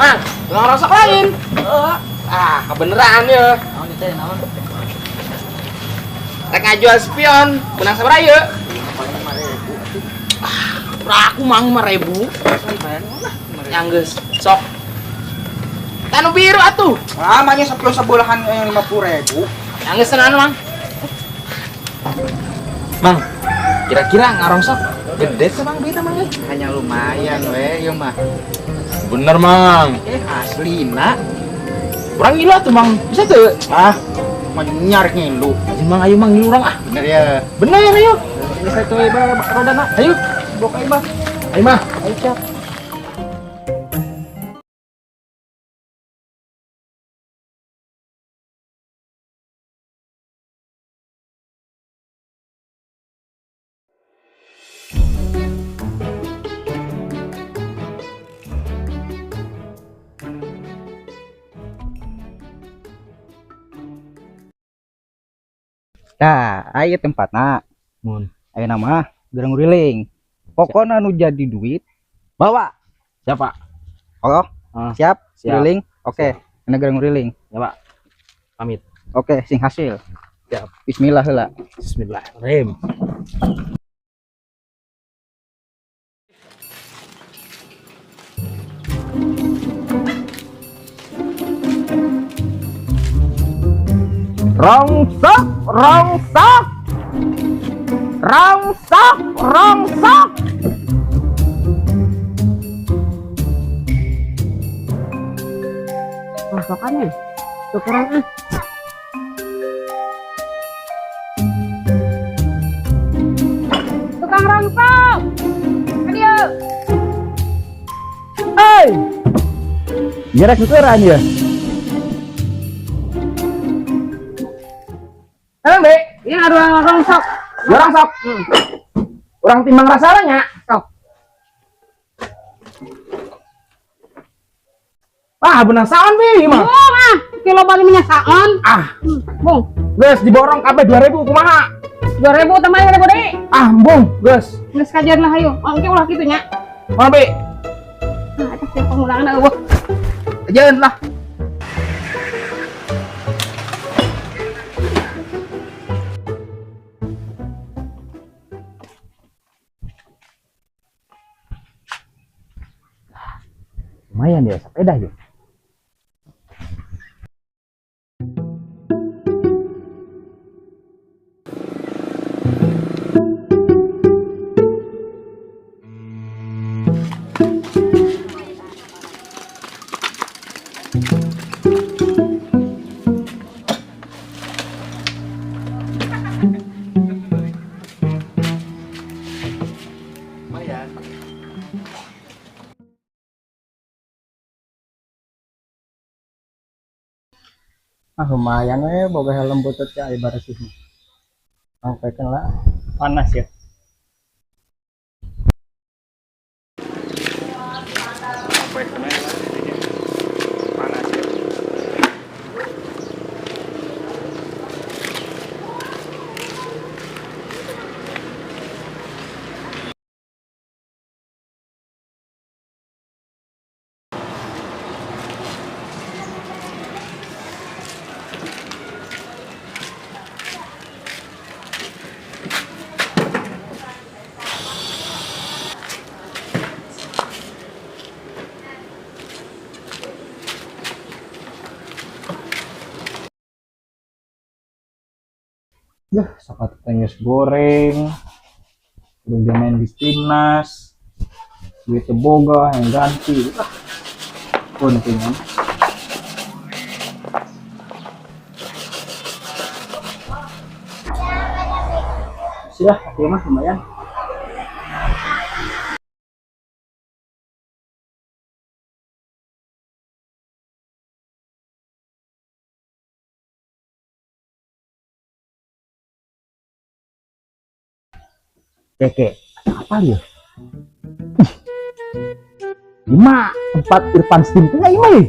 Mang, tukang rongsok lain. Ah, kebeneran ya. Naon teh naon? Rek ngajual spion, menang sabaraha ieu? Paling 5.000. Ah, aku mang 5.000. Yang geus, sok. Tanu biru atuh. Ah, manya spion sebelahan yang 50.000. Yang geus tenan, Mang. Mang, kira-kira ngarongsok gede tuh Mang duitnya Mang? Hanya lumayan we, ieu mah. Bener, Mang. Aslina. Urang gila tuh, Mang. Bisa tuh. Ah, menyar ngilu. Anjing, Mang, ayo Mang ngilu urang ah. Bener ya. Bener ayo. Geus atuh ieu rodana. Ayo. Bok ayo, Bang. Ayo, Mang. Ayo, siap. Nah, ayo tempatna. Mun. Ayo nama gerang nguriling. Pokoknya nu jadi duit bawa. Siapa? Oh, Ah, siap, siap. Nguriling. Oke, ini gerang nguriling. Ya, Pak. Pamit. Oke, sing hasil. Siap. Bismillah heula. Bismillahirrahmanirrahim. Rongsok, rongsok. Rongsok, rongsok. Rongsokannya. Tukeran ah. Tukang rongsok. Adio. Hei. Gerek tukeran ya. Halo, Dek. Ini ada orang rongsok. Orang sok. Orang timbang rasanya. Sok. Wah, benang saon pi mah. Bung ah, kilo paling minyak saon. Ah, Bung. Geus diborong kabeh 2000 kumaha? 2000 tambah 2000 deui. Ah, embung, geus. Geus kajian lah ayo. Oh, engke ulah kitu nya. Mana, Bi? Nah, eta teh pengulangan eueuh. Ajaeun lah. Lumayan ya sepeda ya. Ah, lumayan we boga helm butut ya ai bersih mah. Sampaikan lah panas ya. Panas ya. Yah, sepatu tenis goreng, udah dia main di timnas, duit boga yang ganti, ah, penting. Sudah, oke mah lumayan. Keke, apa dia? Ih, Ima, tempat Irfan Steam teh ima ye.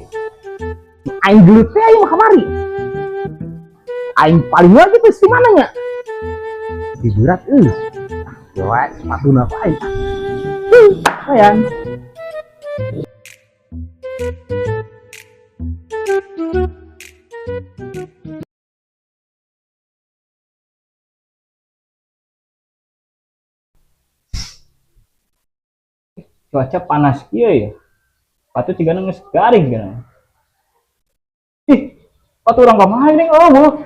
Aing gelut teh aing mah kamari. Aing paling lagi tuh si mana nya? Di berat euy. Ya wae sepatu na aing. Lumayan. Cuaca panas kieu ya. Sepatu cigana geus garing cigana. Ih, sepatu urang kumaha ini eueuh.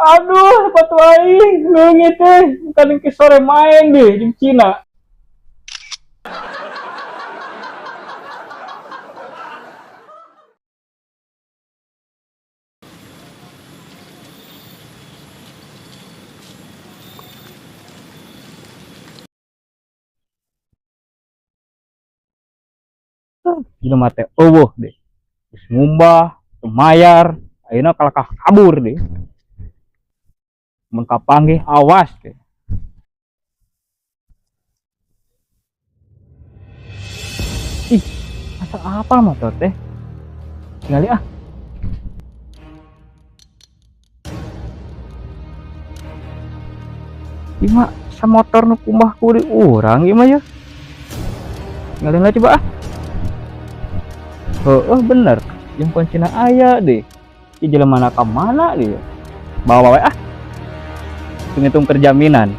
Aduh, sepatu aing leungit teh, bukan ke sore main deh jeung Cina. Jelema teh eueuh deh. Geus ngumbah, teu mayar, ayeuna kalakah kabur deh. Mun kapanggih awas deh. Ih, asa apa motor teh? Tingali ah. Ieu mah samotor nu kumbah ku di urang ieu mah ya. Tingalin lah coba ah. Heeh, bener. Jeung kuncina aya deh. Ieu jelema na ka mana deh? Bawa we ah. Hitung-hitung kerjaminan.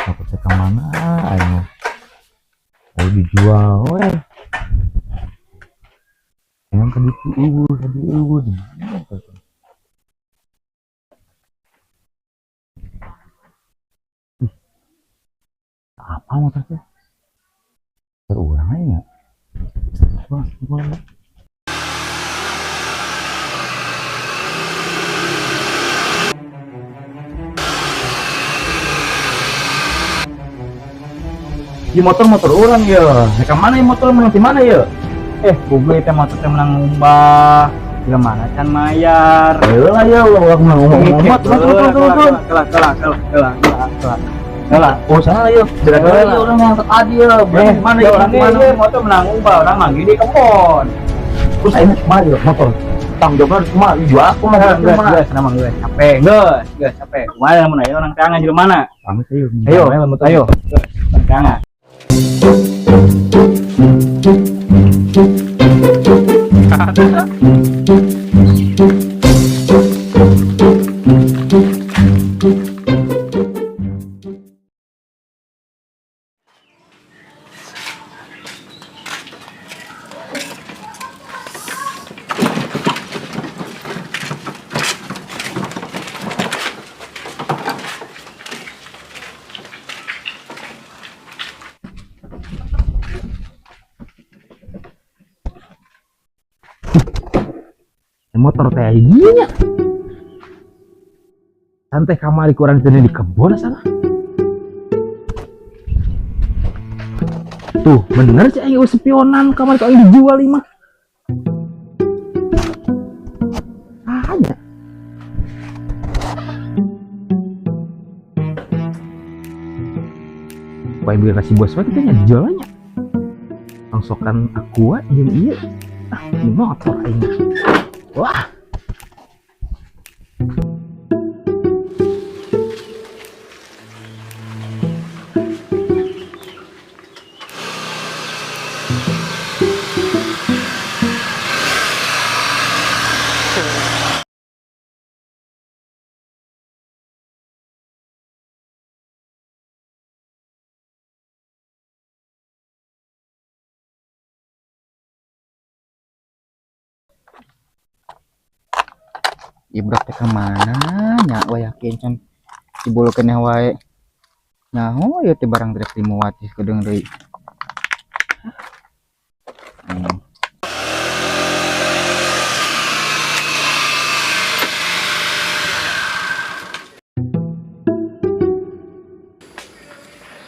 Aku teh ka mana aing? Oh dijual we. Emang ka ditu eueuh, ka dieu eueuh di mana teh? Ih, apa motor teh? Urang aja ya. Wah, gimana? Di motor-motor orang ya. Mereka mana ya motor menang di mana ya? Goblok teh motor teh menang ngumbah. Di mana can mayar? Ayo lah ya, ulah menang ngumbah. Turun, turun, turun, turun. Kelah, kelah, kelah, kelah, kelah, kelah. Kelah. Oh, salah ya. Beda-beda ya orang yang tadi ya. Berarti mana ya? Orang Mana? mana motor menang ngumbah, orang mah gini kebon. Terus akhirnya kemana ya motor? Tanggung jawabnya harus kemana? Jual aku mah, Geus, jual kemana? geus, nama geus. Capek, geus, geus, capek. Kemana mun aya orang tangan di mana? Pamit ayo. Ayo, ayo. Geus, orang tangan. Motor teh gini nya. Santai kamari kurang tadi di kebun sana. Tuh bener sih aing sepionan kamari kok aing dijual 5. Hanya. Wah, beli nasi bos wae kita nya dijualnya. Langsokan aqua jeung ieu. Ah, ini motor aing. Wah. Ibrak teh ka mana nya wah yakin can dibolokeun wae. Nyaho ieu teh barang rek dimuat geus kedeung deui.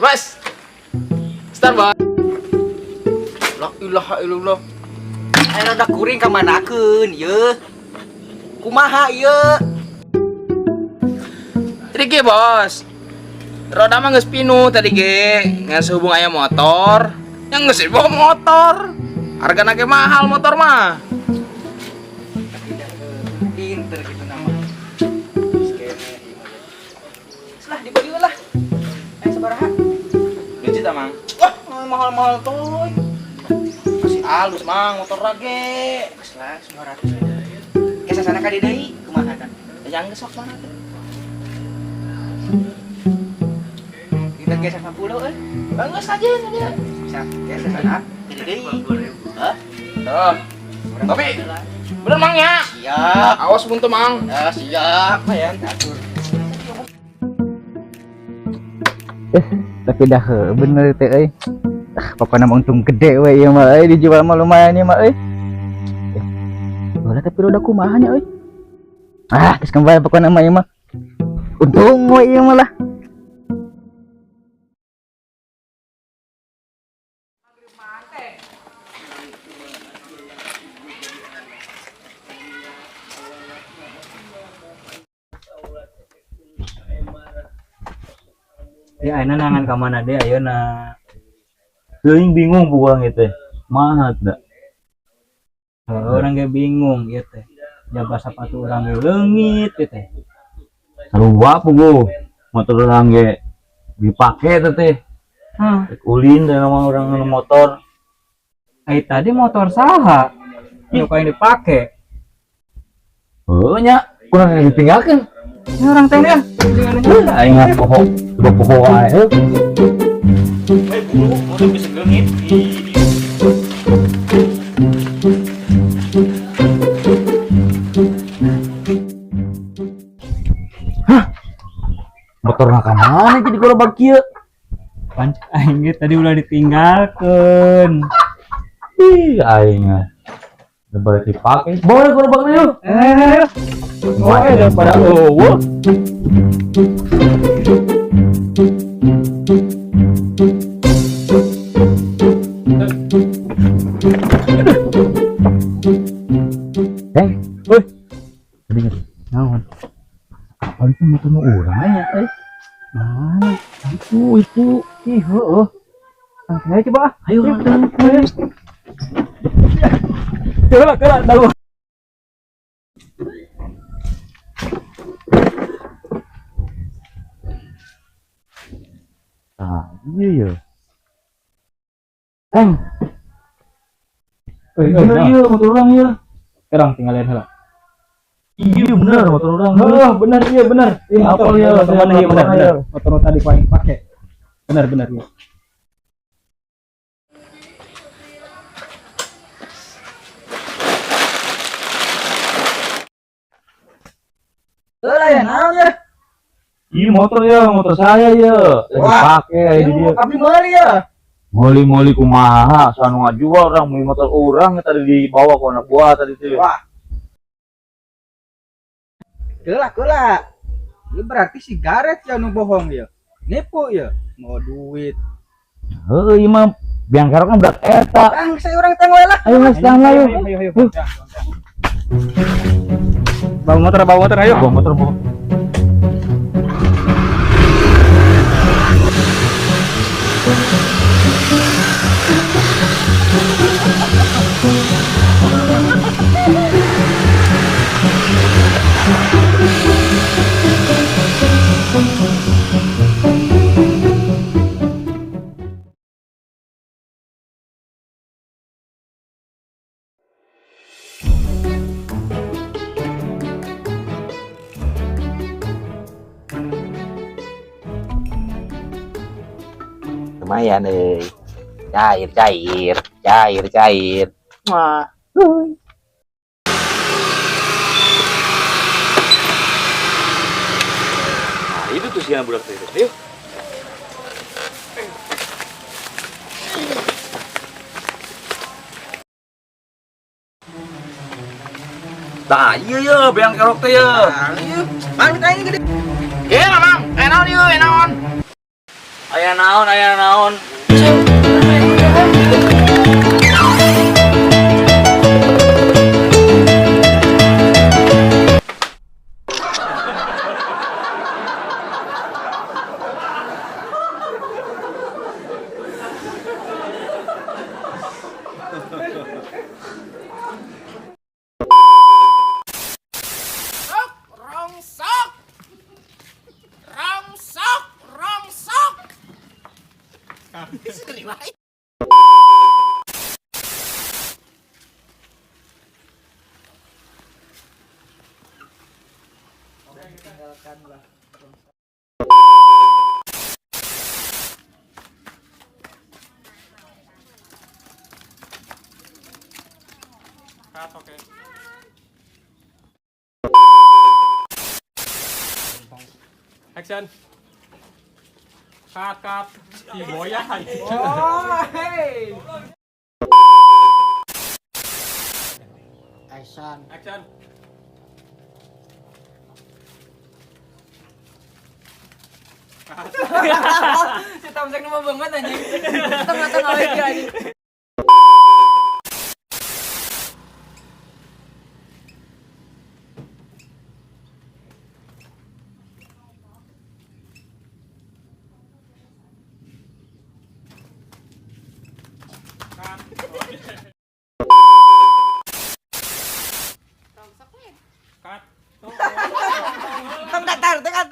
Mas. Starbucks. La ilaha illallah. Aya rada kuring ka manakeun ieu? Kumaha ieu? Tadi ge, Bos. Roda mah geus pinu tadi ge. Ngan sehubung aya motor, yang geus dibawa motor. Hargana ge mahal motor mah. Pinter gitu nama. Lah dibeli lah. Ayo sabaraha? 2 juta, Mang. Wah, mahal-mahal toy. Halus Mang motor ge. Geus lah 200 we deui. Ke sasana ka dieu deui kumaha tah? Yang geus sok mana teh? Kita ge 150 euy. Geus aja aja. Bisa ge sasana ka dieu deui. Hah? Tuh. Tapi bener Mang ya. Siap. Awas mun teu Mang. Ya, siap, lumayan atur. Tapi dah heuh, bener teh euy. Ah, pokoknya mah untung gede we ieu mah euy, dijual mah lumayan ieu mah euy. Eh, boleh tapi roda kumaha nya euy. Ah, geus kembali pokoknya mah ieu mah. Untung we ieu mah lah. Ya ayeuna nangan ka mana deui ayeuna. Teuing bingung pulang itu. Maha da. Heuh, urang ge bingung ieu teh. Jaba sapatu urang ge leungit ieu teh. Sarua puguh. Motor urang ge dipake teh teh. Hah, Rek ulin teh nama urang nu motor. ai tadi motor saha? Nu kayak dipake. Heuh nya, kurang ditinggalkeun. Ini urang teh ya. Aing mah poho, coba poho wae. Heuh. Motor bisa leungit. Motorna ka mana jadi gerobak kieu? Pan aing ge tadi ulah ditinggalkeun. Ih, aing mah. Udah balik dipake. Bawa gerobakna yuk. Eh, Wah, daripada eueuh. Eh, woi. Tadi ngerti. Naon? Apaan tuh motor nu urang nya, eh? Mana? Itu. Ih, heueuh. Ayo coba ah. Ayo, ayo. Coba lah, tahu. Ah, iya ya. Eng, Euy, iya iya motor urang iya. Sekarang tinggalin heula. Iya bener motor urang. Heuh, bener iya bener. Iya, Apa motor, iya, motor mana iya bener, motor bener. Motor nu tadi paling pake. Bener, bener iya. Heula ya naon ya? Iya motor ya, motor saya ya. Lagi Wah. pakai aya di dia. Abdi meuli ya. Moli-moli kumaha, sanu ngajual orang beli motor orang tadi dibawa ke anak buah tadi tuh. Wah. Keula keula. Ieu berarti si Garet ya nu bohong ya. Nipu ya. Mau duit. Heuh, ieu mah biang kerok kan budak eta. Kang, saya urang tang we lah. Ayo Mas, tahan lah yuk. Ayo, ayo, ayo. Bawa motor, ayo. Bawa motor, bawa. Lumayan euy. Cair cair, cair cair. Wah. Nah, itu tuh si budak teh. Ayo. Nah, iya ya, biang kerok teh ya. Mang ditanya gede. Ye, Mang. Aya naon ieu, aya naon? Aya naon, aya naon. Rongsok. Rongsok, rongsok. lah. Cut, oke. Action. Cut, cut. Ih, boyah anjing. Action. Action. Si Tamsek nu mah banget anjing. Tengah-tengah lagi anjing. Cut. Tong datar, tengah.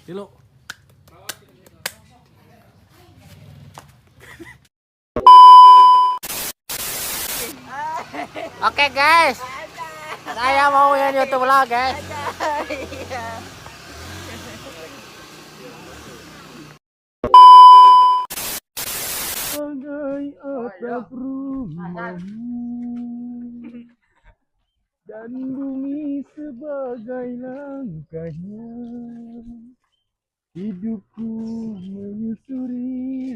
Tilu. Oke guys, saya mau yang YouTube lah guys. Sebagai atap rumahmu dan bumi sebagai langkahnya, hidupku menyusuri